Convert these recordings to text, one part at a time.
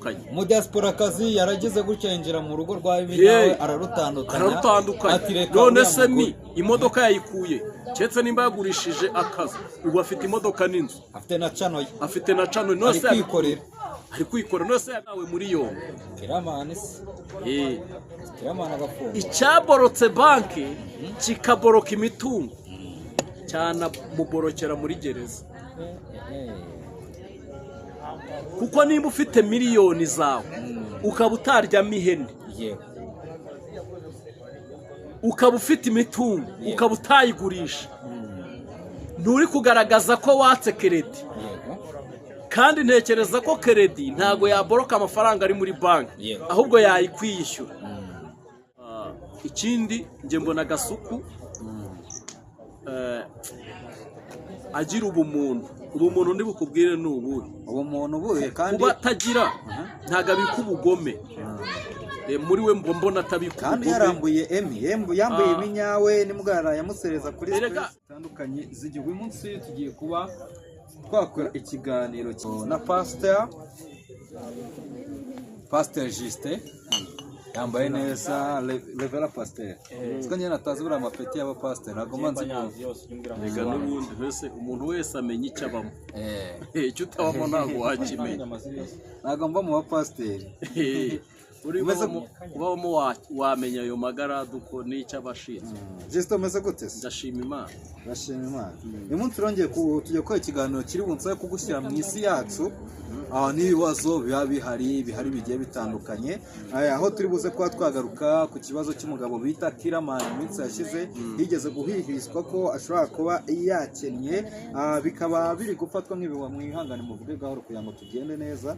Ararutandukanye. Umudiasporakazi yaragize gutya, yinjira mu rugo rwa Emi, Hey. nawe ararutandukanya. Ararutandukanya. Ati reka None uriya se mugore. Mi imodoka yayikuye? Keretse nimba yagurishije akazu, ubu afite imodoka n'inzu. Afite na channel ye. Afite na channel, none Ari se kwikorera. Ari kwikorera, none se yawe muri yombi? Kiramani se? Eh. Kiramani agafungwa. Icyaborotse banki kikaboroka imitungo, cyanamuborokera muri gereza, kuko nimba ufite miliyoni zawe ukaba utaryamo ihene, ukaba ufite imitungo ukaba utayigurisha, nturi kugaragaza ko watse crédit. Kandi ntekereza ko crédit ntabwo yaboroka amafaranga ari muri banki, ahubwo yayikwiyishyura. Ikindi njye mbona Gasuku agira ubumuntu. Ubumuntu ndibukubwire ni ubuhe? Ubumuntu buhe kandi? Kuba atagira, ntabwo abika ubugome. Muri we mba mbona atabika Kandi ubugome. yarambuye Emi, yambuye Ah. Emi nyawe nimugara yamusereza kuri Erega- space zitandukanye z'igihugu. Uyu munsi tugiye kuba twakora ikiganiro na Pastor Justin, yambaye neza, Reverend Pastor. Siko njye natazi buriya amapeti y'abapasiteri, ntabwo mba nzi ko Rega n'ubundi wese, umuntu wese amenya icyo abamo. Icyo utabamo ntabwo wakimenya. Ntabwo mba mu bapasiteri. Uri Umeze- ubamo wamenya ayo magaraduko n'icyo aba ashinzwe. Justin, umeze gute se? Ndashima Imana. Ndashima Imana. Uyu munsi turongeye tugiye gukora ikiganiro kiri bunsabe kugushyira mu isi yacu, n'ibibazo biba bihari bigiye bitandukanye. Aho turi buze kuba twagaruka ku kibazo cy'umugabo bita Kiramani. Mu minsi yashize yigeze guhihwiswa ko ashobora kuba yakennye, bikaba biri gufatwa nk'ibihuha. Mwihangane muvuge gahoro kugira ngo tugende neza.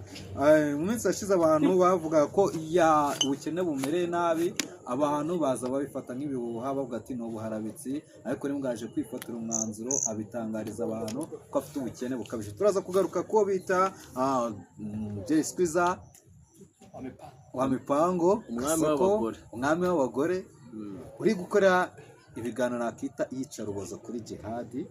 Mu minsi yashize abantu bavuga ko ya ubukene bumereye nabi, abantu baza babifata nk'ibihuha, bavuga ati ni ubuharabitsi, ariko rimwe bwaje kwifatira umwanzuro abitangariza abantu ko afite ubukene bukabije. Turaza kugaruka kuwo bita Jay Squeezer wa mipango. Umwami Kasoko, w'abagore. Umwami w'abagore uri gukora ibiganiro nakita iyicarubozo kuri Jihadi,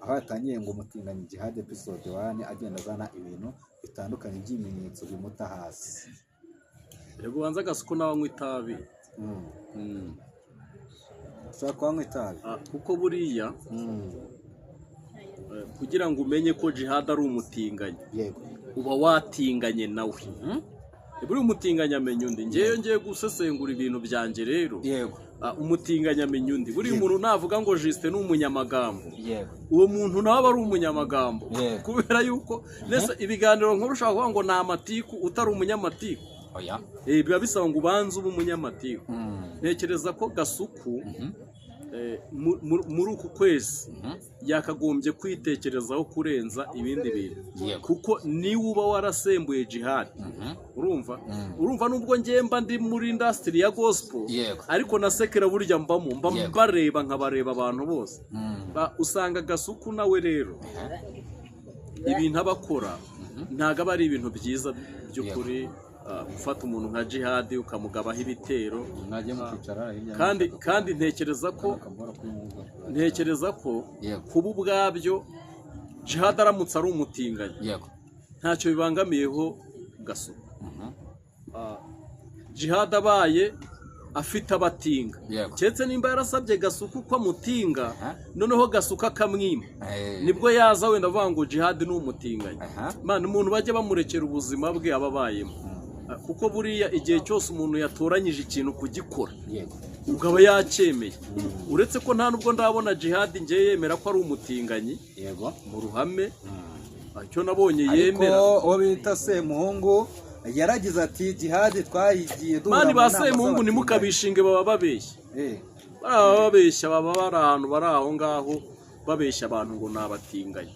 aho yatangiye ngo umutinganyi Jihad episode 1, agenda azana ibintu bitandukanye by'ibimenyetso bimuta hasi. Rego ubanza Agasuku nawe anywa itabi. Ushobora kuba anywa itabi. Kuko buriya kugira ngo umenye ko Jihad ari umutinganyi, uba watinganye nawe. Buriya umutinganyi amenya undi. Ngewe ngiye gusesengura ibintu byanjye rero. Umutinganyi amenya undi. Buriya umuntu navuga ngo Justin ni umunyamagambo, uwo muntu nawe aba ari umunyamagambo. Kubera yuko ndetse ibiganiro nkuru ushobora kuvuga ngo ni amatiku utari umunyamatiku. Oya. Biba bisaba ngo ubanze ube umunyamatiku. Ntekereza ko Gasuku muri uku kwezi yakagombye kwitekerezaho kurenza ibindi bintu, kuko niwe uba warasembuye Jihad. Urumva nubwo ngiye mba ndi muri industry ya gospel, ariko na secular burya mbamo, mba mbareba, nkabareba abantu bose. Usanga Gasuku nawe rero ibintu aba akora ntabwo aba ari ibintu byiza by'ukuri. Gufata umuntu nka Jihadi ukamugabaho ibitero. Mwagiye mukicara hirya. Kandi ntekereza ko kuba ubwabyo Jihad aramutse ari umutinganyi, ntacyo bibangamiyeho Gasuku. Jihad abaye afite abatinga, keretse nimba yarasabye Gasuku ko amutinga, noneho Gasuku akamwima, nibwo yaza wenda avuga ngo Jihad ni umutinganyi. Mana, umuntu bajya bamurekera ubuzima bwe aba abayemo. Kuko buriya igihe cyose umuntu yatoranyije ikintu kugikora, ubwo aba yacyemeye. Uretse ko nta nubwo ndabona Jihad ngiye yemera ko ari umutinganyi mu ruhame. Icyo nabonye Ariko yemera uwo bita Semuhungu yaragize ati Jihadi twayigiye duhura Mani mu ba nama Semuhungu z'abatinganyi. Ntimukabishinge, baba babeshya. Baba babeshya, baba bari ahantu bari aho ngaho babeshya abantu ngo ni abatinganyi.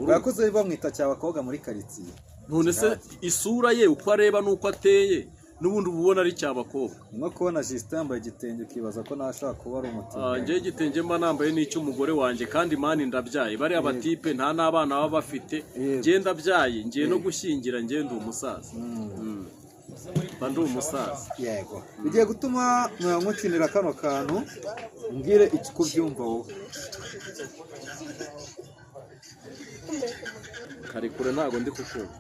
Bakuze bamwita cyabakobwa muri karitsiye. None se isura ye uko areba n'uko ateye, n'ubundi uba ubona ari cyabakobwa. Ni nko kubona Justin yambaye igitenge ukibaza ko nawe ashobora kuba ari umutinganyi. Njyewe igitenge mba nambaye n'icy'umugore wanjye, kandi mani ndabyaye. Bariya batipe nta n'abana baba bafite. Njyewe ndabyaye, ngiye no gushyingira, njyewe ndi umusaza. Mba ndi umusaza. Yego, bigiye gutuma nkukinira kano kantu, mbwire iki kubyumva wowe. Karekure, ntabwo ndi kukumva.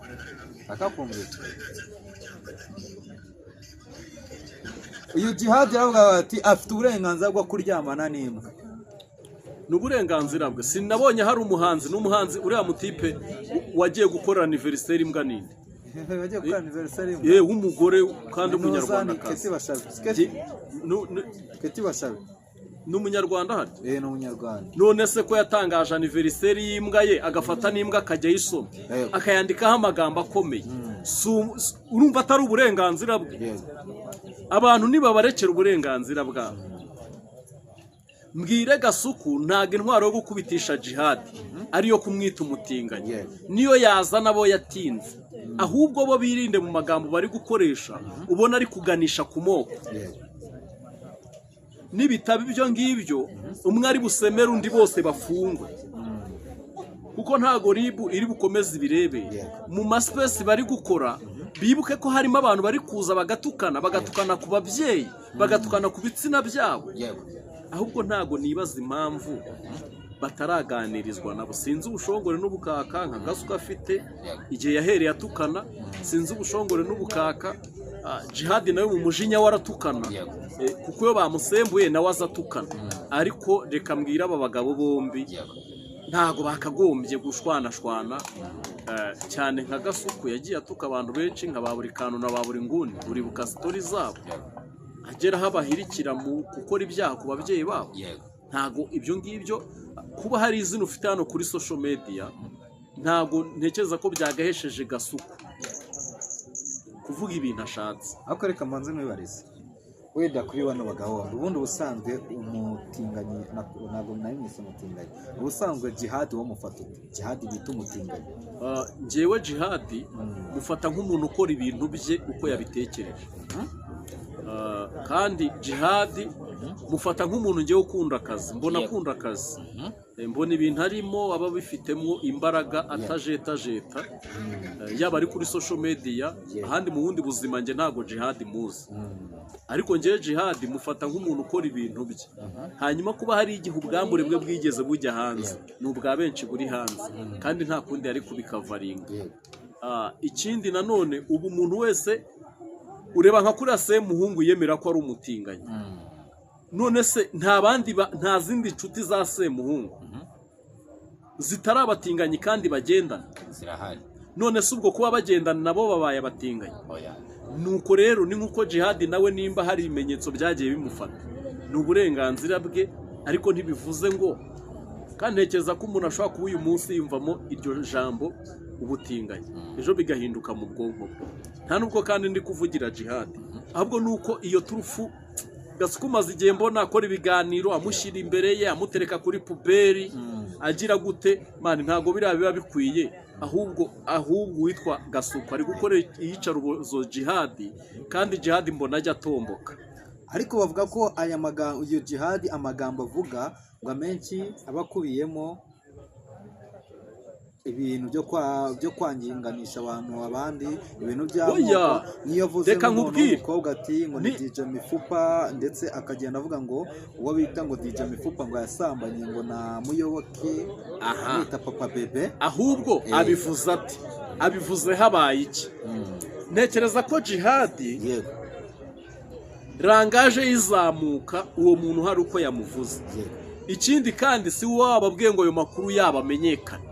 Akakumvira. Uyu Jihad yaravuga ati afite uburenganzira bwo kuryamana n'imbwa. Ni uburenganzira bwe. Sinabonye hari umuhanzi n'umuhanzi uriya mutipe wagiye gukora anniversaire imbwa ninde? Bagiye gukora anniversaire y'imbwa. Ye w'umugore kandi Keti w'umunyarwandakazi. Bashabe. Keti Keti Bashabe. Ni umunyarwanda harya? Eh, ni umunyarwanda. None se ko yatangaje anniversaire y'imbwa ye, agafata n'imbwa akajya ayisoma, Yego. akayandikaho amagambo akomeye, urumva atari uburenganzira bwe? Yego. Abantu nibabarekera uburenganzira bwabo. Mbwire Gasuku, ntabwo intwaro yo gukubitisha Jihadi ariyo kumwita umutinganyi. Yego. Niyo yazana abo yatinze, ahubwo bo birinde mu magambo bari gukoresha, ubona ari kuganisha ku moko. Yego. Nibitaba ibyo ngibyo, umwe ari busemere undi, bose bafungwe, kuko ntago RIB iri bukomeze ibirebe. Yego. Mu ma space bari gukora, bibuke ko harimo abantu bari kuza bagatukana, bagatukana ku babyeyi, bagatukana ku bitsina byabo. Ahubwo ntago nibaza impamvu bataraganirizwa nabo. Sinzi ubushongore n'ubukaka nka Gasuka afite igihe yahereye atukana. Sinzi ubushongore n'ubukaka. Jihadi nawe mu mujinya waratukana. Kuko iyo bamusembuye nawe aza atukana. Ariko reka mbwire aba bagabo bombi, ntago bakagombye gushwanashwana, cyane nka Gasuku yagiye atuka abantu benshi nka ba buri kantu na ba buri nguni. Uribuka story zabo, agera aho abahirikira mu gukora ibyaha ku babyeyi babo. Ntago ibyo ngibyo, kuba hari izina ufite hano kuri social media, ntago ntekereza ko byagahesheje Gasuku kuvuga ibintu ashatse. Ariko reka mbanze mwibarize wenda kuri bano bagabo bombi. Ubundi ubusanzwe umutinganyi, ntabwo nari mwise umutinganyi, ubusanzwe Jihad wo mufata ute? Jihad bita umutinganyi. Njyewe Jihadi mufata nk'umuntu ukora ibintu bye uko yabitekereje. Kandi Jihadi mufata nk'umuntu ngewe ukunda akazi, mbona akunda akazi. Mbona ibintu arimo aba abifitemo imbaraga, atajetajeta, yaba ari kuri social media, ahandi mu bundi buzima. Njye ntabwo Jihadi muzi, ariko njyewe Jihadi mufata nk'umuntu ukora ibintu bye. Hanyuma kuba hari igihe ubwambure bwe bwigeze bujya hanze, ni ubwa benshi buri hanze, kandi nta kundi yari kubikavaringa. Ikindi nanone, ubu umuntu wese ureba nka kuriya Semuhungu yemera ko ari umutinganyi. None se nta bandi nta zindi nshuti za Semuhungu zitari abatinganyi kandi bagendana? Zirahari. None se ubwo kuba bagendana nabo babaye abatinganyi? Oya. Nuko rero ni nk'uko Jihadi nawe, nimba hari ibimenyetso byagiye bimufata, ni uburenganzira bwe, ariko ntibivuze ngo, kandi ntekereza ko umuntu ashobora kuba uyu munsi yumvamo iryo jambo ubutinganyi, ejo bigahinduka mu bwonko bwe. Nta nubwo kandi ndi kuvugira Jihadi, ahubwo ni uko iyo turufu Gasuku maze igihe mbona akora ibiganiro amushyira imbere ye, amutereka kuri poubelle, agira gute. Man, ntabwo biriya biba bikwiye. Ahubwo uwitwa Gasuku ari gukora iyicarubozo Jihadi, kandi Jihadi mbona ajya atomboka. Ariko bavuga ko aya magambo, iyo Jihadi amagambo avuga ngo amenshi aba akubiyemo ibintu byo kwanginganisha abantu abandi, ibintu by'amoko. Oya, Niyo avuze reka nk'umuntu nkubwire. w'umukobwa ati ngo ni DJ Mifupa, ndetse akagenda avuga ngo uwo bita ngo DJ Mifupa ngo yasambanye ngo na Muyoboke, amwita Papa Bebe. Ahubwo abivuze ati abivuze habaye iki? Ntekereza ko Jihadi langage yizamuka uwo muntu hari uko yamuvuze. Ikindi kandi, si wowe wababwiye ngo ayo makuru yabo amenyekane.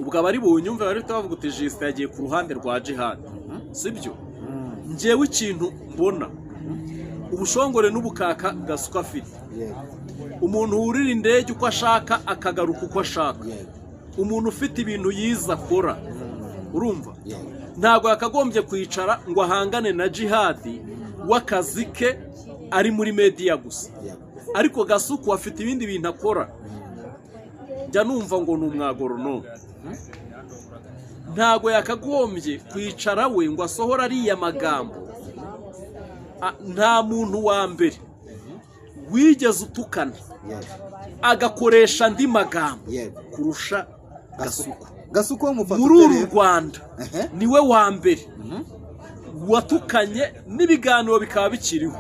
Ubwo abari bunyumve bari bavuga uti Justin yagiye ku ruhande rwa Jihadi, sibyo? Njyewe ikintu mbona, ubushongore n'ubukaka Gasuka afite, umuntu wurira indege uko ashaka akagaruka uko ashaka, umuntu ufite ibintu yize akora, urumva, ntabwo yakagombye kwicara ngo ahangane na Jihadi w'akazi ke ari muri media gusa. Ariko Gasuku afite ibindi bintu akora, njya numva ngo ni umwagoronome. Ntabwo yakagombye kwicara we ngo asohore ariya magambo. Nta muntu wa mbere wigeze utukana agakoresha andi magambo kurusha Gasuku Gasuku wo mufata muri uru ute rero? Rwanda. Niwe wa mbere. Watukanye n'ibiganiro bikaba bikiriho,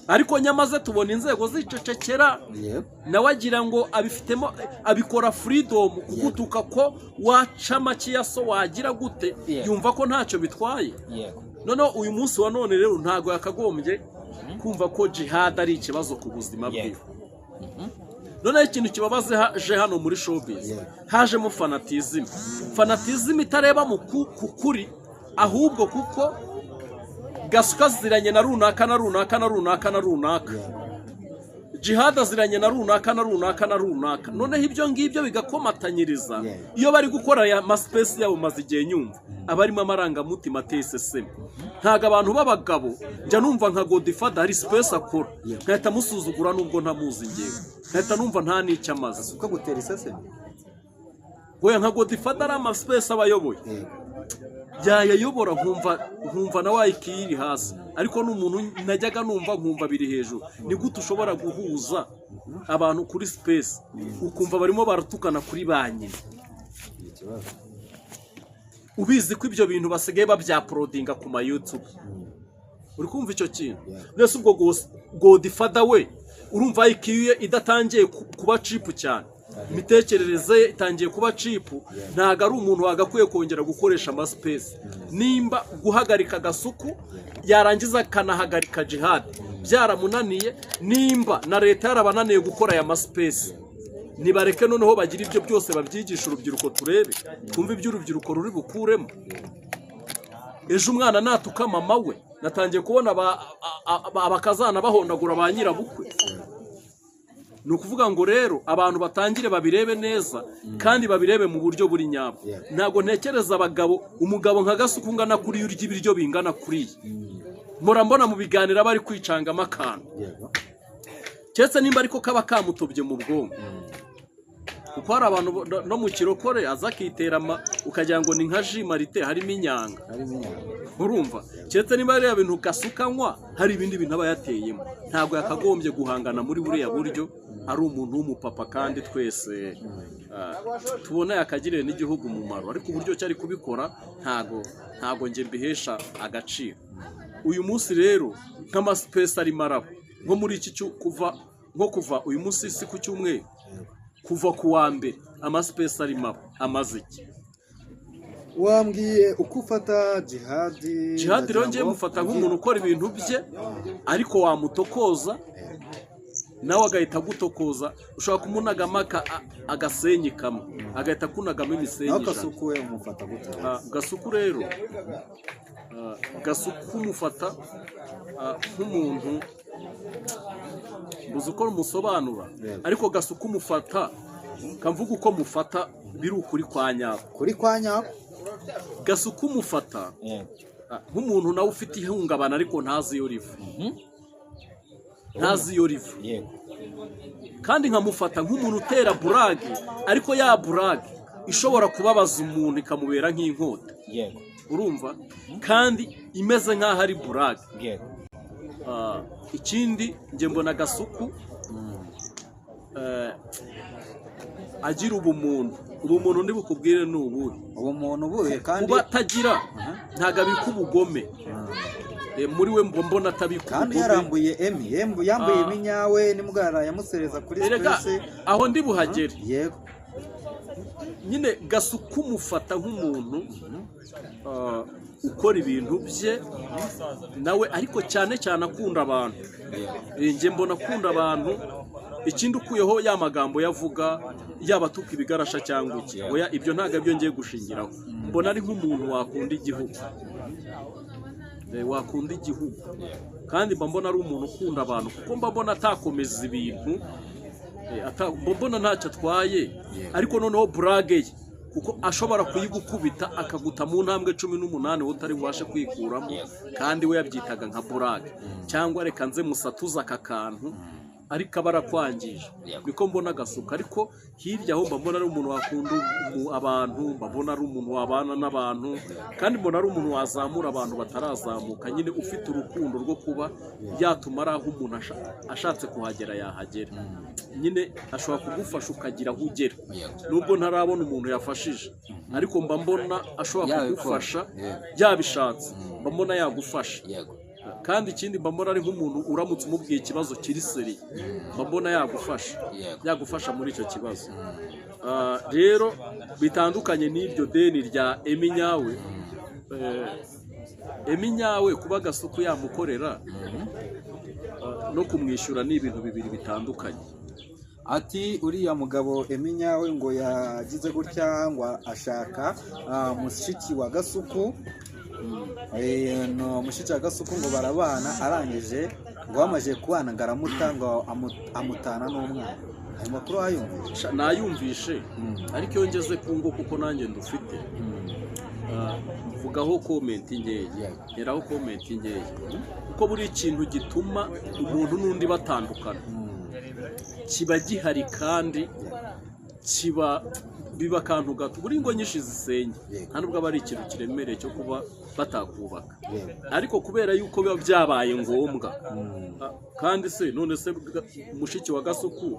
ariko nyamaze tubona inzego zicecekera. Nawe agira ngo abifitemo, abikora freedom kugutuka, ko waca make so wagira gute, yumva ko ntacyo bitwaye. Noneho uyu munsi wa none rero ntabwo yakagombye kumva ko Jihad ari ikibazo ku buzima bwe. Noneho ikintu kibabaze je hano muri showbiz, hajemo fanatisme, fanatisme itareba mu ku kuri, ahubwo kuko Gasuka aziranye na runaka na runaka na runaka na runaka, Jihad aziranye na runaka na runaka na runaka, noneho ibyo ngibyo bigakomatanyiriza. Iyo bari gukora aya ma space yabo, maze igihe nyumva aba arimo amarangamutima ateye iseseme. Ntabwo abantu b'abagabo, njya numva nka Godfather hari space akora nkahita musuzugura, nubwo ntamuzi ngewe nkahita numva nta n'icyo amaze. Uko gutera iseseme? Oya, nka Godfather ari ama space aba ayoboye, yayayobora nkumva nawe IQ iri hasi, ariko ni umuntu najyaga numva nkumva biri hejuru. Ni gute ushobora guhuza abantu kuri space ukumva barimo baratukana kuri ba nyina, Ni ikibazo. ubizi ko ibyo bintu basigaye babya-uploadinga ku ma YouTube? Uri kumva icyo kintu? Mbese ubwo Godfather we urumva IQ ye idatangiye kuba cheap cyane, imitekerereze ye itangiye kuba cheap? Ntabwo ari umuntu wagakwiye kongera gukoresha ama space. Nimba guhagarika Gasuku yarangiza akanahagarika Jihad byaramunaniye, nimba na leta yarabananiye gukora aya ma space, nibareke noneho bagire ibyo byose babyigisha urubyiruko, turebe, twumve ibyo urubyiruko ruri bukuremo. Ejo umwana natuka mama we, natangiye kubona abakazana bahondagura ba nyirabukwe. Ni ukuvuga ngo rero abantu batangire babirebe neza kandi babirebe mu buryo buri nyabwo. Ntabwo ntekereza abagabo, umugabo nka Gasuku ungana kuriya, urya ibiryo bingana kuriya, mpora mbona mu biganiro aba ari kwicangamo akantu, keretse nimba ariko kaba kamutobye mu bwonko, kuko hari abantu no mu kirokore aza akitera ukagira ngo ni nka jus malt harimo inyanga. Harimo inyama. Urumva, keretse niba ariya bintu gasukanywa hari ibindi bintu aba yateyemo, ntabwo yakagombye guhangana muri buriya buryo, ari umuntu w'umupapa kandi twese tubona yakagiriye n'igihugu umumaro. Ariko uburyo ki ari kubikora ntago njye mbihesha agaciro. Uyu munsi rero nk'ama space arimo araba nko muri iki kuva nko kuva uyu munsi, si ku cyumweru, kuva ku wa mbere, ama space arimo aba amaze iki? Wambwiye uko ufata Jihadi? Jihad rero Ndagira ngiye ngo mufata nk'umuntu ukora ibintu bye, ariko wamutokoza nawe agahita agutokoza. Ushobora kumunagamo agasenyi kamwe agahita akunagamo imisenyi Nawe 100. Kasuku we umufata gute? Gasuku rero, Gasuku mufata nk'umuntu, mbuze uko musobanura, ariko Gasuku mufata, kamvuga uko mufata biri ukuri kwa nyako. Kuri kwa nyako. Gasuku mufata nk'umuntu nawe ufite ihungabana, ariko ntazi iyo riva, ntazi iyo riva. Kandi nkamufata nk'umuntu utera blague, ariko ya blague ishobora kubabaza umuntu ikamubera nk'inkota. Urumva, kandi imeze nk'aho ari blague. Ikindi njye mbona Gasuku agira ubumuntu. Ubumuntu ndi bukubwire ni ubuhe? Ubumuntu buhe kandi? Kuba atagira, ntabwo abika ubugome. Muri we mba mbona atabika Kandi ubugome. yarambuye emi yambuye Ah. emi nyawe nimugara yamusereza kuri Erega space. aho ndi buhagere. Nyine Gasuku mufata nk'umuntu ukora ibintu bye nawe, ariko cyane cyane akunda abantu. Njye mbona akunda abantu. Ikindi, ukuyeho ya magambo yavuga, yaba atuka ibigarasha cyangwa iki, oya, ibyo ntabwo aribyo ngiye gushingiraho. Mbona ari nk'umuntu wakunda igihugu, wakunda igihugu, kandi mba mbona ari umuntu ukunda abantu, kuko mba mbona atakomeza ibintu. Mba mbona ntacyo atwaye, ariko noneho blague ye, kuko ashobora kuyigukubita akaguta mu ntambwe 18 wowe utari bubashe kwikuramo, kandi we yabyitaga nka blague, cyangwa reka nze musatuze aka kantu. Ariko aba arakwangije. Niko mbona Gasuku. Ariko hirya aho mba mbona ari umuntu wakunda abantu, mba mbona ari umuntu wabana n'abantu, kandi mbona ari umuntu wazamura abantu batarazamuka nyine, ufite urukundo rwo kuba yatuma ari aho umuntu ashatse kuhagera yahagera nyine, ashobora kugufasha ukagira aho ugera. Nubwo ntarabona umuntu yafashije, ariko mba mbona ashobora Yabikora. kugufasha yabishatse, mba mbona yagufasha. Kandi ikindi, mba mbona ari nk'umuntu uramutse umubwiye ikibazo kiri sérieux, mba mbona yagufasha, yagufasha muri icyo kibazo. Rero bitandukanye n'iryo deni rya Emmy Nyawe. Emmy Nyawe kuba Gasuku yamukorera no kumwishyura ni ibintu bibiri bitandukanye. Ati uriya mugabo Emmy Nyawe ngo yagize gutya ngo ashaka mushiki wa Gasuku. No, mushiki wa Gasuku ngo barabana, arangije ngo bamaze kubana ngo aramuta, ngo amutana n'umwana. Ayo makuru wayumvise? Nayumvishe, ariko iyo ngeze ku ngo, kuko nanjye ndufite, mvugaho comment nkeya, nteraho comment nkeya, kuko buri kintu gituma umuntu n'undi batandukana kiba gihari, kandi kiba biba akantu gato. Buri ngo nyinshi zisenya, nta nubwo aba ari ikintu kiremereye cyo kuba batakubaka, ariko kubera yuko biba byabaye ngombwa. Kandi se none se mushiki wa Gasuku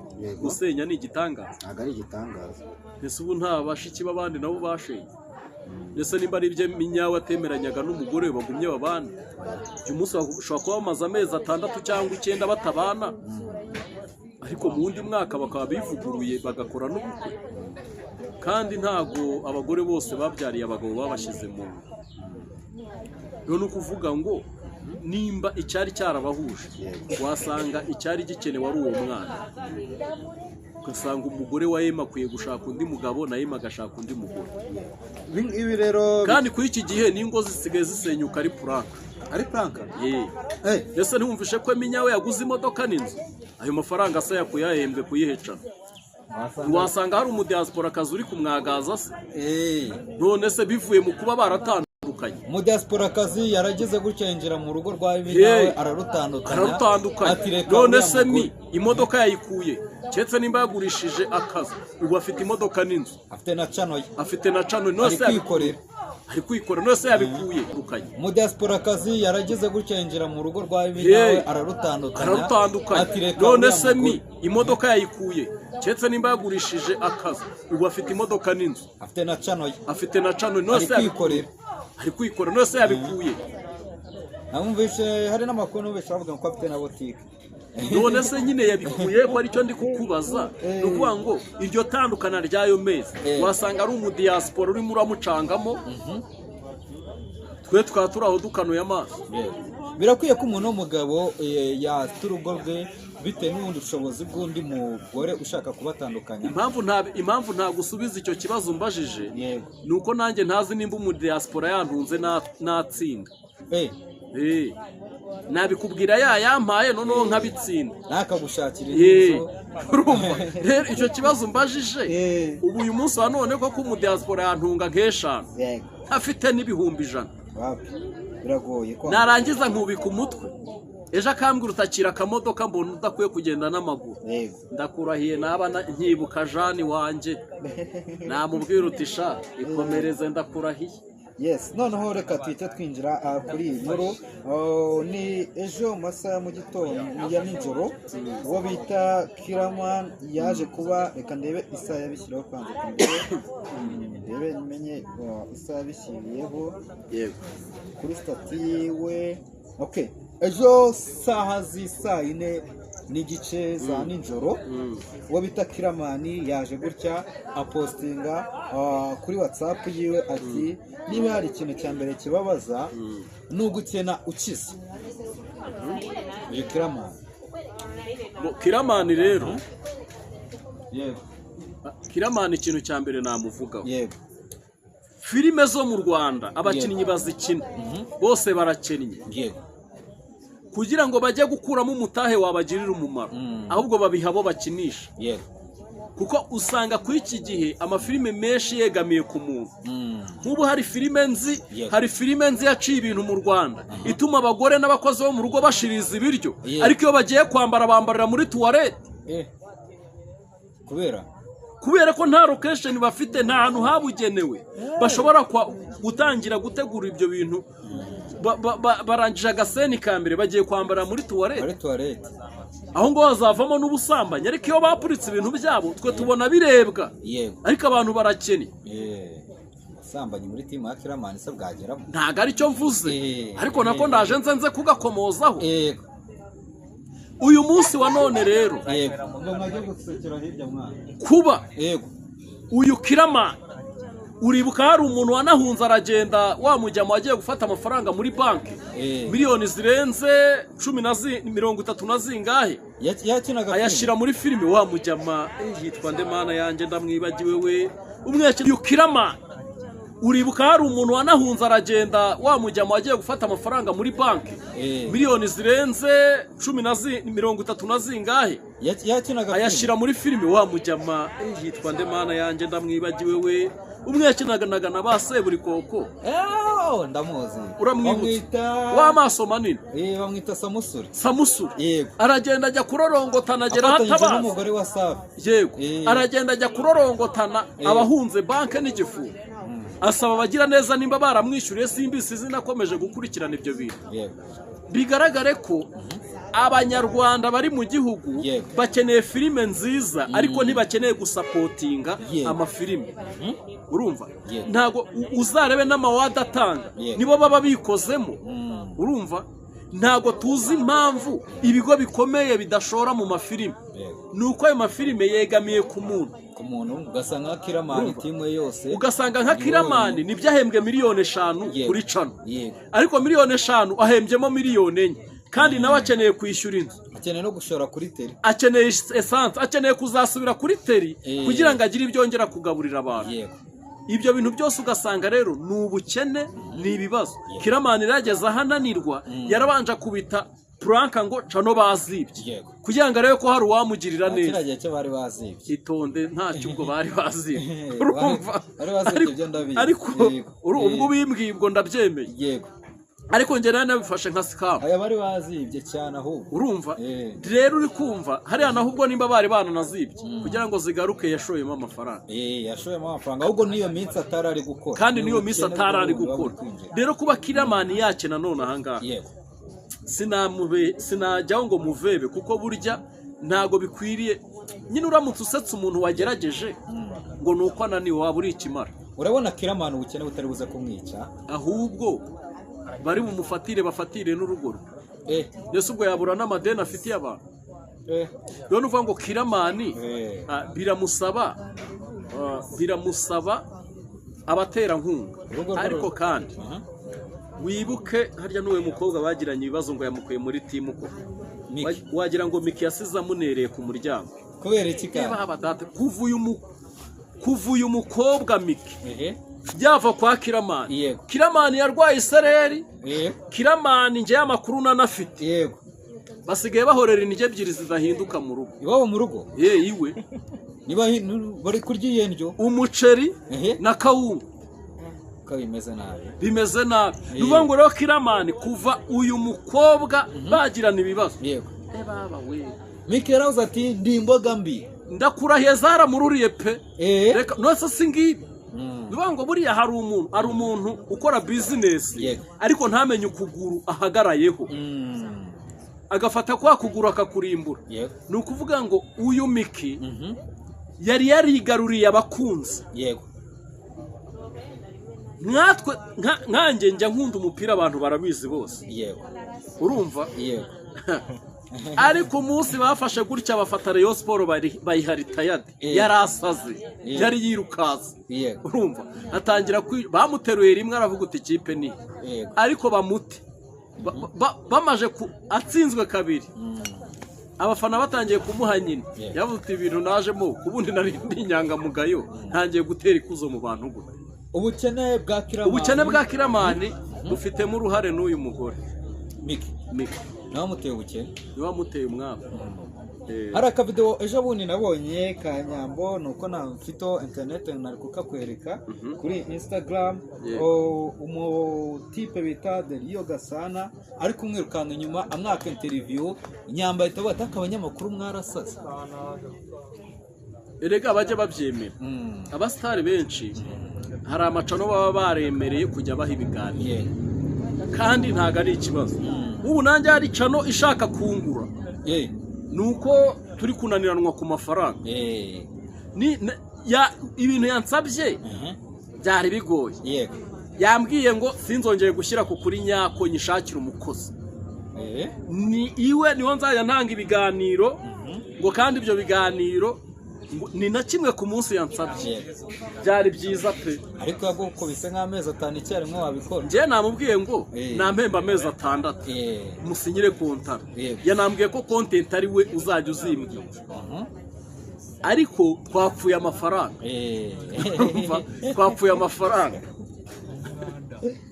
gusenya ni igitangaza? Ntabwo ari igitangaza. Ese ubu nta bashiki b'abandi nabo bashenye? Ese nimba ari ibyo Minyawe atemeranyaga n'umugore we, bagumye babana? Uyu munsi bashobora kuba bamaze amezi 6 cyangwa 9 batabana, ariko mu wundi mwaka bakaba bivuguruye bagakora n'ubukwe. Kandi ntago abagore bose babyariye abagabo babashyize mu ngo. Rero ni ukuvuga ngo nimba icyari cyarabahuje, wasanga icyari gikenewe ari uwo mwana, ugasanga umugore wa Emmy akwiye gushaka undi mugabo, na Emmy agashaka undi mugore. Ibi ngibi rero Kandi kuri iki gihe n'ingo zisigaye zisenyuka ari prank. Ari prank? Ye. Ese ntiwumvishe ko Minyawe yaguze imodoka n'inzu? Ayo mafaranga se yakuye yahembwe kuyihecana? Wasanga hari umudiaspora akazi uri kumwagaza se. None se bivuye mu kuba baratandukanye? Umudiaspora kazi yaragize gutya yinjira mu rugo rwa Minyawe, ararutandukanya. Ararutandukanye. Ati reka None uriya se mi mugore. imodoka yayikuye? Keretse nimba yagurishije akazi, ubu afite imodoka n'inzu. Afite na channel ye. Afite na channel. None Ari se kwikorera. Ari kwikorera. None se yabikuye? Rukanye. Umudiaspora kazi yaragize gutya yinjira mu rugo rwa Minyawe, ararutandukanya. Ararutandukanye. Ati reka None uriya se mi mugore. imodoka yayikuye? Keretse nimba yagurishije akazi, ubu afite imodoka n'inzu. Afite na channel ye. Afite na channel. None Ari se kwikorera. Ari kwikorera. None se yabikuye? Namumvishe hari n'amakuru numvishe bavuga ko afite na botike. None se nyine yabikuye, ko aricyo ndi kukubaza? Ni ukuvuga ngo iryo tandukana ry'ayo mezi, wasanga ari umudiaspora urimo uramucangamo, twe tukaba turi aho dukanuye amaso. Birakwiye ko umuntu w'umugabo yata urugo rwe bitewe n'ubundi bushobozi bw'undi mugore ushaka kubatandukanya? Impamvu ntagusubiza icyo kibazo umbajije ni uko nanjye ntazi nimba umudiaspora yantunze natsinda. Nabikubwira yayampaye, noneho nkabitsinda. Nakagushakira inzu. Urumva rero icyo kibazo umbajije, ubu uyu munsi wa none koko umudiaspora yantunga nk'eshanu, afite n'100,000? Wapi, biragoye ko Narangiza nkubika umutwe, ejo akambwira utakira akamodoka, mbona udakwiye kugenda n'amaguru. Ndakurahiye, naba nkibuka Jani wanjye, namubwira uti sha ikomereze, ndakurahiye. Yes, noneho reka tuhite twinjira kuri iyi nkuru. Ni ejo mu masaha ya mu gitondo ya nijoro, uwo bita Killaman yaje kuba, reka ndebe isaha yabishyiriyeho kwanza, reka ndebe menye isaha yabishyiriyeho kuri status yiwe. Okay, ejo saha z'isaa 4:30 za nijoro, uwo bita Killaman yaje gutya apostinga kuri WhatsApp yiwe ati niba hari ikintu cya mbere kibabaza ni ugukena ukize. Uyu Killaman. Killaman rero, Yego. Killaman ikintu cya mbere namuvugaho, filime zo mu Rwanda abakinnyi bazikina bose barakennye. Kugira ngo bajye gukuramo umutahe wabagirira umumaro, ahubwo babiha abo bakinisha. Kuko usanga kuri iki gihe amafilime menshi yegamiye ku muntu. Nk'ubu hari filime nzi, hari filime nzi yaciye ibintu mu Rwanda, ituma abagore n'abakozi bo mu rugo bashiriza ibiryo, ariko iyo bagiye kwambara bambarira muri tuwarete. Kubera? Kubera ko nta location bafite, nta hantu habugenewe bashobora gutangira gutegura ibyo bintu. Barangije agaseni ka mbere, bagiye kwambara muri tuwarete. Muri tuwarete. Aho ngaho hazavamo n'ubusambanyi. Ariko iyo bapuritse ibintu byabo, twe tubona birebwa, ariko abantu barakennye. Ubusambanyi muri timu ya Kiramani se bwageramo? Ntabwo aricyo mvuze, ariko nako ndaje nze kugakomozaho. Uyu munsi wa none rero, Ngo mwajye gusekera hirya mwana. kuba uyu Kiramani, uribuka hari umuntu wanahunze aragenda, wa mujyamo wagiye gufata amafaranga muri banki, miliyoni zirenze cumi na 30 na zingahe, Yakinaga filime. ayashyira muri filime. Wa mujyama yitwa ndemana yanjye ndamwibagiwe we. Umwe uyu Kiramani, uribuka hari umuntu wanahunze aragenda, wa mujyamo wagiye gufata amafaranga muri banki, miliyoni zirenze cumi na 30 na zingahe, Yakinaga filime. ayashyira muri filime. Wa mujyama yitwa ndemana yanjye ndamwibagiwe we. Umwe yakinanaga na ba Seburikoko. Ndamuzi. Uramwibutse? Bamwita W'amaso manini. Bamwita Samusuri. Samusuri. Yego. Aragenda ajya kurorongotana, agera aho Afatanyije atabaza. n'umugore wa Safi. Yego. Aragenda ajya kurorongotana, abahunze banke n'igifungo, asaba abagira neza nimba baramwishyuriye, simbisi zinakomeje gukurikirana ibyo bintu. Bigaragare ko Abanyarwanda bari mu gihugu bakeneye filime nziza, ariko ntibakeneye gusapotinga amafilime, urumva? Ntabwo uzarebe n'amawadi atanga, nibo baba bikozemo, urumva? Ntabwo tuzi impamvu ibigo bikomeye bidashora mu mafilime. Ni uko ayo mafilime yegamiye ku muntu. Ku muntu, ugasanga nka Kiramani, Urumva? timu ye yose. Ugasanga nka Kiramani nibyo ahembwe miliyoni 5 kuri cano, ariko miliyoni 5 ahembyemo miliyoni 4, kandi nawe akeneye kwishyura inzu, Akeneye no gushora kuri teri. akeneye esanse, akeneye kuzasubira kuri teri kugira ngo agire ibyo yongera kugaburira abantu. Ibyo bintu byose ugasanga rero ni ubukene, ni ibibazo. Kiramani yarageze aho ananirwa, yarabanje akubita prank ngo cano bazibye, kugira ngo arebe ko hari uwamugirira neza. Kiriya gihe cyo bari bazibye. Itonde, ntacyo ubwo bari bazibye, urumva? Bari bazibye, ibyo ndabizi. Ariko ubwo ubimbwiye ubwo ndabyemeye, ariko njye nawe nabifashe nka scam. Aya bari bazibye cyane ahubwo. Urumva rero, uri kumva hariya naho ubwo nimba bari bananazibye, kugira ngo zigaruke yashoyemo amafaranga. Yashoyemo amafaranga ahubwo n'iyo minsi atari ari gukora. Kandi Ni n'iyo minsi ubukene atari ari bw'ubundi buba gukora. buri kwinjira. Rero kuba Kiramani yakena none ahangaha, sinajyaho ngo muvebe, kuko burya ntago bikwiriye nyine. Uramutse usetse umuntu wagerageje ngo ni uko ananiwe, waba uri ikimara. Urabona Kiramani ubukene butari buze kumwica? Ahubwo bari bumufatire, bafatire n'urugo rwe. Mbese ubwo yabura n'amadeni afitiye abantu? Rero ni ukuvuga ngo Kiramani biramusaba abaterankunga. Urugo rwe Ariko kandi wibuke harya n'uwo mukobwa bagiranye ibibazo ngo yamukuye muri timu koko. Miki. Wagira ngo Miki yasize amunereye ku muryango. Kubera iki Niba kandi? haba data, kuva uyu mukobwa Miki yava kwa Kiramani, Kiramani yarwaye isereri. Kiramani, njyewe amakuru nanafite, basigaye bahorera indyo ebyiri zidahinduka mu rugo. Iwabo mu rugo? Ye, iwe. Niba bari kurya iyihe ndyo? Umuceri na kawunga. Ko bimeze nabi. Bimeze nabi. Ni ukuvuga ngo rero Kiramani kuva uyu mukobwa bagirana ibibazo, baba we. Miki yaravuze ati ndi imboga mbi. Ndakurahiye zaramururiye pe. Reka nose si ngibi. Ni ukuvuga ngo buriya hari umuntu ukora bizinesi, ariko ntamenye ukuguru ahagarayeho, agafata kwa kuguru akakurimbura. Ni ukuvuga ngo uyu Miki yari yarigaruriye abakunzi. Nkatwe nkanjye njya nkunda umupira, abantu barabizi bose, urumva? Ariko umunsi bafashe gutya bafata Rayon Sport bayiha ritayadi, yari asaze, yari yirukanse, urumva? Atangira bamuteruye rimwe aravuga uti ikipe ni, ariko bamute bamaje atsinzwe kabiri, abafana batangiye kumuha nyine, yavuze uti ibintu najemo ubundi nari ndi inyangamugayo, ntangiye gutera ikuzo mu bantu gutya. Ubukene bwa Kiramani. Ubukene bwa Kiramani bufitemo uruhare n'uyu mugore. Miki. Miki. Nawe amuteye ubukene. Niwe wamuteye umwaku. Hari akavidewo ejo bundi nabonye ka Nyambo, ni uko nta mfite interineti nari kukakwereka kuri Instagram. Umutipe bita Deriyo Gasana ari kumwirukanka inyuma amwaka interview, Nyambo ahita avuga ati abanyamakuru mwarasaze. Erega bajya babyemera. Abasitari benshi hari amacano baba baremereye kujya baha ibiganiro, kandi ntabwo ari ikibazo. Ubu nanjye hari channel ishaka kungura, ni uko turi kunaniranwa ku mafaranga. Ibintu yansabye byari bigoye. Yambwiye ngo sinzongere gushyira ku kuri nyako, nyishakire umukozi. Ni iwe niho nzajya ntanga ibiganiro, ngo kandi ibyo biganiro ngo ni na kimwe ku munsi yansabye. Byari byiza pe. Ariko yagukubise nk'amezi 5 icyarimwe, wabikora? Njyewe namubwiye ngo nampemba amezi 6, musinyire kontara. Yanambwiye ko content ari we uzajya uzimbwira, ariko twapfuye amafaranga. Urumva? Twapfuye amafaranga.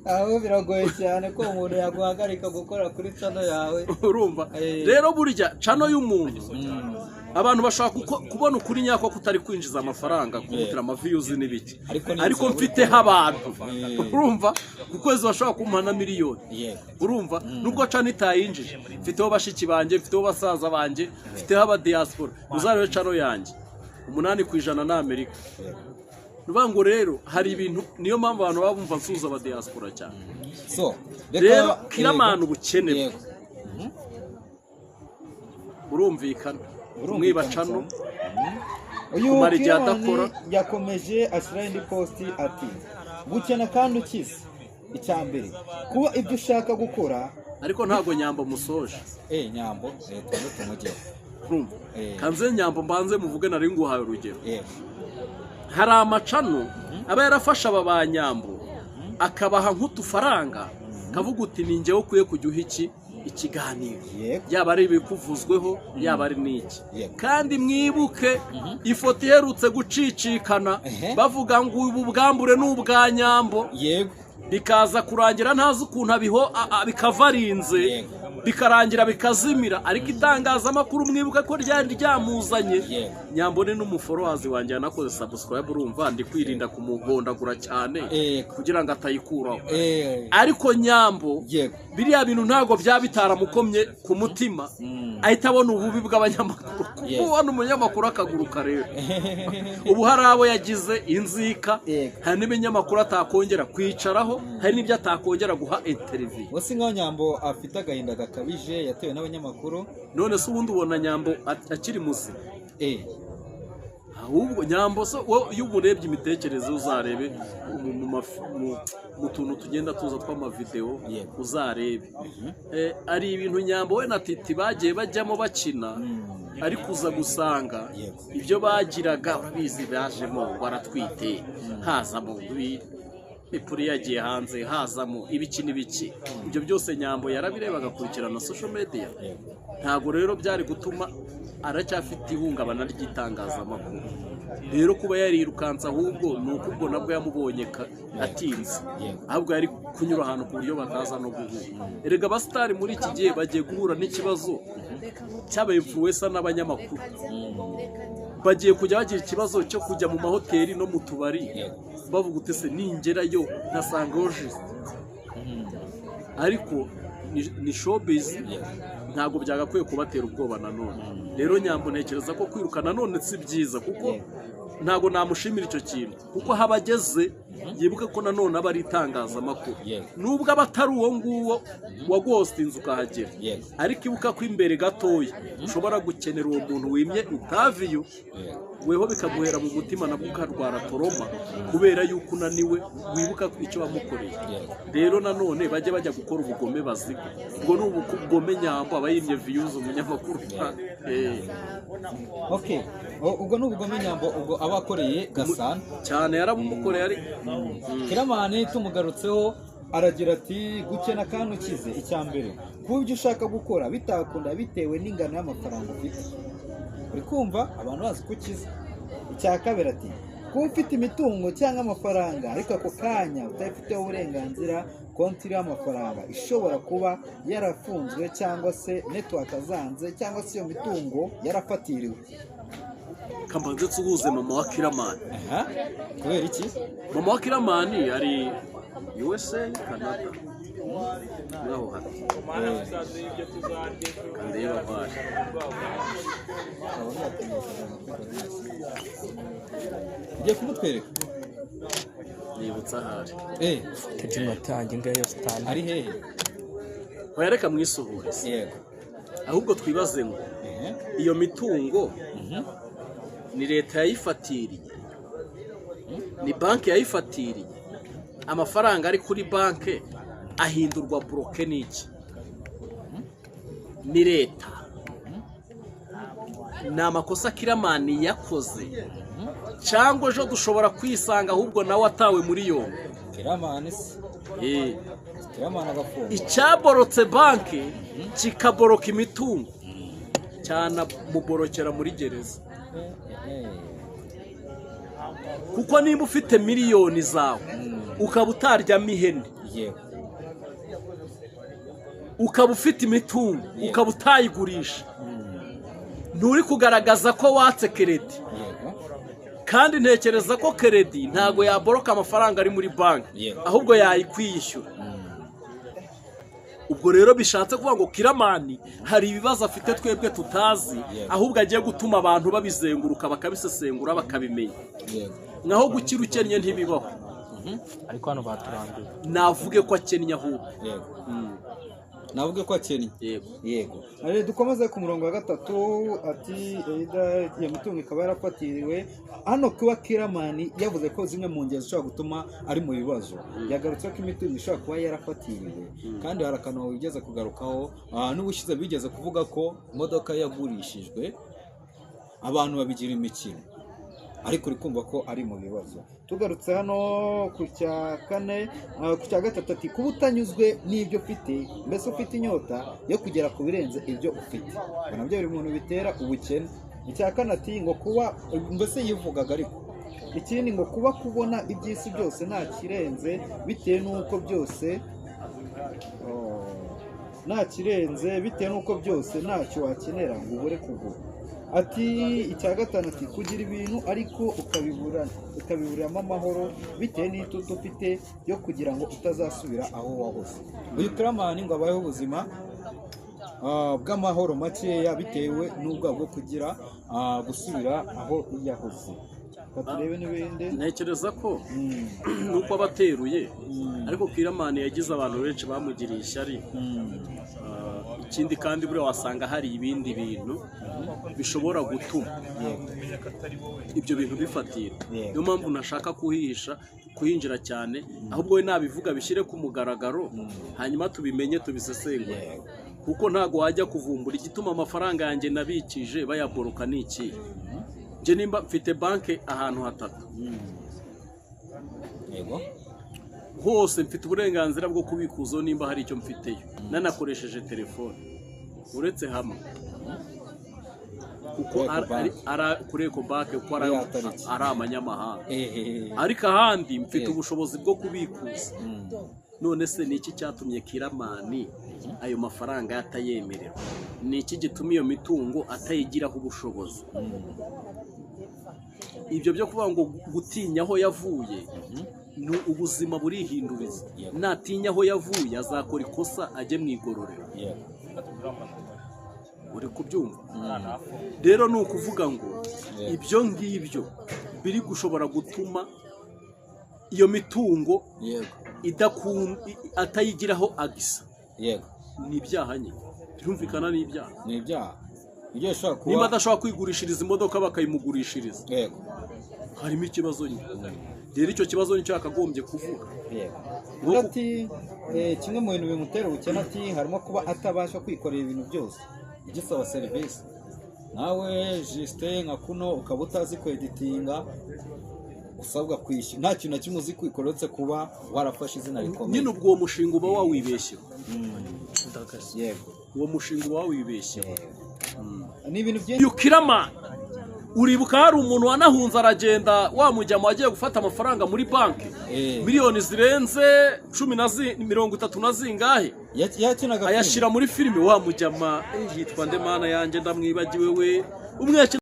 Aho biragoye cyane ko umuntu yaguhagarika gukora kuri channel yawe. Urumva? Rero burya channel y'umuntu, abantu bashaka kubona ukuri nyako kutari kwinjiza amafaranga, kubutira ama views n'ibiki, Ariko ni ariko inzira. mfiteho abantu, urumva, ku kwezi bashobora kumpa na miliyoni. Urumva, nubwo channel itayinjije, mfiteho bashiki banjye, mfiteho basaza banjye, mfiteho aba diaspora. Uzarebe channel yanjye, 8% ni Amerika. Ni ukuvuga ngo rero hari ibintu, niyo mpamvu abantu baba bumva nsuhuza aba diaspora cyane. So Rero Killaman, ubukene bwe burumvikana, kumwiba channel, Uyu kumara igihe Killaman adakora. yakomeje ashyiraho indi post ati: "Gukena kandi ukize, icya mbere kuba ibyo ushaka gukora." Ariko ntabwo Nyambo musoje. Nyambo, tubanze tumujyeho. Urumva? Kanze Nyambo mbanze muvuge, nari nguhaye urugero. Hari ama channel aba yarafashe aba ba Nyambo akabaha nk'utufaranga, kavuga uti: "Ni njyewe ukwiye kujya uha iki ikiganiro, yaba ari ibikuvuzweho, yaba ari n'iki." Kandi mwibuke ifoto iherutse gucicikana, bavuga ngo ubu bwambure ni ubwa Nyambo, bikaza kurangira ntazi ukuntu abiho bikavarinze, bikarangira bikazimira, ariko itangazamakuru mwibuke ko ryari ryamuzanye. Nyambo ni n'umu follower wanjye, yanakoze subscribe. Urumva ndi kwirinda kumugondagura cyane kugira ngo atayikuraho. Ariko Nyambo, biriya bintu ntabwo byaba bitaramukomye ku mutima, ahita abona ububi bw'abanyamakuru, kuko ubona umunyamakuru akaguruka. Rero ubu hari abo yagize inzika, hari n'ibinyamakuru atakongera kwicaraho, hari n'ibyo atakongera guha interview. Wese nkaho Nyambo afite agahinda gakabije yatewe n'abanyamakuru. None se ubundi ubona Nyambo akiri muzima? Ahubwo Nyambo so wowe iyo umurebye imitekerereze, uzarebe mu tuntu tugenda tuza tw'amavidewo, uzarebe. Ari ibintu Nyambo we na Titi bagiye bajyamo bakina, ariko uza gusanga ibyo bagiraga, urabizi, bajemo baratwite, hazamo ipuri yagiye hanze, hazamo ibiki n'ibiki. Ibyo byose Nyambo yarabireba, agakurikirana social media. Ntabwo rero byari gutuma, aracyafite ihungabana ry'itangazamakuru. Rero kuba yarirukanse, ahubwo ni uko ubwo nabwo yamubonye atinze, ahubwo yari kunyura ahantu ku buryo bataza no guhura. Erega abasitari muri iki gihe bagiye guhura n'ikibazo cy'aba influencer n'abanyamakuru. Bagiye kujya bagira ikibazo cyo kujya mu mahoteli no mu tubari, bavuga uti: "Se ningerayo nkasangaho jisite?" Ariko ni showbiz, ntabwo byagakwiye kubatera ubwoba nanone. Rero Nyambo ntekereza ko kwiruka nanone si byiza, kuko ntabwo namushimira icyo kintu, kuko aho aba ageze yibuke ko nanone aba ari itangazamakuru, nubwo aba atari uwo nguwo wagostinze ukahagera, ariko ibuka ko imbere gatoya ushobora gukenera uwo muntu wimye interview, weho bikaguhera mu mutima, nabwo ukarwara trauma kubera yuko unaniwe wibuka icyo wamukoreye. Rero nanone bajye bajya gukora ubugome baziga, ubwo ni ubugome. Nyambo aba yimye views umunyamakuru. Okay, ubwo ni ubugome Nyambo ubwo aba akoreye Gasana. Cyane, yarabumukoreye ari Killaman tumugarutseho, aragira ati: "Gukena kandi ukize, icya mbere kuba ibyo ushaka gukora bitakunda bitewe n'ingano y'amafaranga ufite." Uri kumva abantu bazi ko ukize. Icya kabiri ati Kuba ufite imitungo cyangwa amafaranga ariko ako kanya utayifiteho uburenganzira, konti iriho amafaranga ishobora kuba yarafunzwe cyangwa se network zanze cyangwa se iyo mitungo yarafatiriwe. Kambanze nsuhuze mama wa Killaman. Aha, kubera iki? Mama wa Killaman ari USA, Canada, naho hano kandeba aho ari. Ugiye kumutwereka? Nibutse ahari. Iminota yanjye ngayo sitani. Ari hehe? Oya, reka mwisuhurize. Yego. Ahubwo twibaze ngo iyo mitungo ni leta yayifatiriye, ni banki yayifatiriye? Amafaranga ari kuri banki ahindurwa bloqué n'iki? Ni leta? Ni amakosa Killaman yakoze, cyangwa ejo dushobora kwisanga ahubwo nawe atawe muri yombi? Killaman se? Killaman agafungwa? Icyaborotse banki kikaboroka imitungo, cyanamuborokera muri gereza, kuko niba ufite miliyoni zawe ukaba utaryamo ihene, ukaba ufite imitungo ukaba utayigurisha, nturi kugaragaza ko watse crédit. Kandi ntekereza ko crédit ntabwo yaboroka amafaranga ari muri banki, ahubwo yayikwiyishyura. Ubwo rero bishatse kuvuga ngo Killaman hari ibibazo afite twebwe tutazi, ahubwo agiye gutuma abantu babizenguruka, bakabisesengura, bakabimenya. Naho gukira ukennye ntibibaho. Ariko hano baturambiwe. Navuge ko akennye ahubwo. Yego, navuge ko akennye. Yego. Yego. Dukomeze ku murongo wa gatatu. Ati Eida, iyo mitungo ikaba yarafatiriwe. Hano kuba Killaman yavuze ko zimwe mu ngero zishobora gutuma ari mu bibazo, yagarutse ko imitungo ishobora kuba yarafatiriwe, kandi hari akantu wigeze kugarukaho. N'ubushize bigeze kuvuga ko imodoka yagurishijwe, abantu babigira imikino, ariko uri kumva ko ari mu bibazo. Tugarutse hano ku cya kane, ku cya gatatu, ati kuba utanyuzwe n'ibyo ufite, mbese ufite inyota yo kugera ku birenze ibyo ufite, ngo nabyo biri mu bintu bitera ubukene. Icya kane ati ngo kuba mbese yivugaga, ariko ikindi ngo kuba kubona iby'isi byose nta kirenze bitewe n'uko byose, oh, nta kirenze bitewe n'uko byose ntacyo wakenera ngo ubure kugura. Ati icya gatanu, ati kugira ibintu ariko ukabibura, ukabiburiramo amahoro bitewe n'itutu ufite yo kugira ngo utazasubira aho wahoze. Uyu Killaman ngo abayeho ubuzima bw'amahoro makeya bitewe n'ubwoba bwo kugira gusubira aho yahoze. Reka turebe n'ibindi. Ntekereza ko nuko aba ateruye, ariko Killaman yagize abantu benshi bamugiriye ishyari. Ikindi kandi buriya wasanga hari ibindi bintu bishobora gutuma ibyo bintu bifatira. Niyo mpamvu ntashaka kuhihisha, kuhinjira cyane, ahubwo we nabivuga bishyire ku mugaragaro, hanyuma tubimenye, tubisesengure, kuko ntabwo wajya kuvumbura igituma amafaranga yanjye nabikije bayaboroka ni ikihe. Njye nimba mfite banki ahantu hatatu, hose mfite uburenganzira bwo kubikuzaho nimba hari icyo mfiteyo nanakoresheje telefone, uretse hamwe kuko Kuri Ecobank. Kuri Ecobank kuko Kuri ya tariki. ari amanyamahanga, ariko ahandi mfite ubushobozi bwo kubikuza. None se ni iki cyatumye Killaman ayo mafaranga atayemererwa? Ni iki gituma iyo mitungo atayigiraho ubushobozi? Ibyo byo kuvuga ngo gutinya aho yavuye, ni ubuzima burihinduriza. Natinya aho yavuye azakora ikosa ajye mu igororero. Uri kubyumva? Rero ni ukuvuga ngo ibyo ngibyo biri gushobora gutuma iyo mitungo atayigiraho agisa, ni ibyaha nyine, birumvikana, ni ibyaha. Ni ibyaha ibyo bishobora kuba. Niba adashobora kwigurishiriza imodoka bakayimugurishiriza, harimo ikibazo nyine. Rero icyo kibazo nicyo yakagombye kuvuga. Ati kimwe mu bintu bimutera ubukene, ati harimo kuba atabasha kwikorera ibintu byose igisaba serivisi. Nawe Justin, nka kuno ukaba utazi kweditinga, usabwa kwishyura, nta kintu na kimwe uzi kwikorera uretse kuba warafashe izina rikomeye. Nyine ubwo uwo mushinga uba wawibeshyeho. Uwo mushinga uba wawibeshyeho. Ni ibintu byinshi. Uyu Killaman Uribuka hari umuntu wanahunze aragenda, wa mujyamo wagiye gufata amafaranga muri banki, miliyoni zirenze cumi na 30 na zingahe, Yakinaga filime. Ayashyira muri filime. Wa mujyama, yitwa nde? Mana yanjye, ndamwibagiwe. We umwe yakina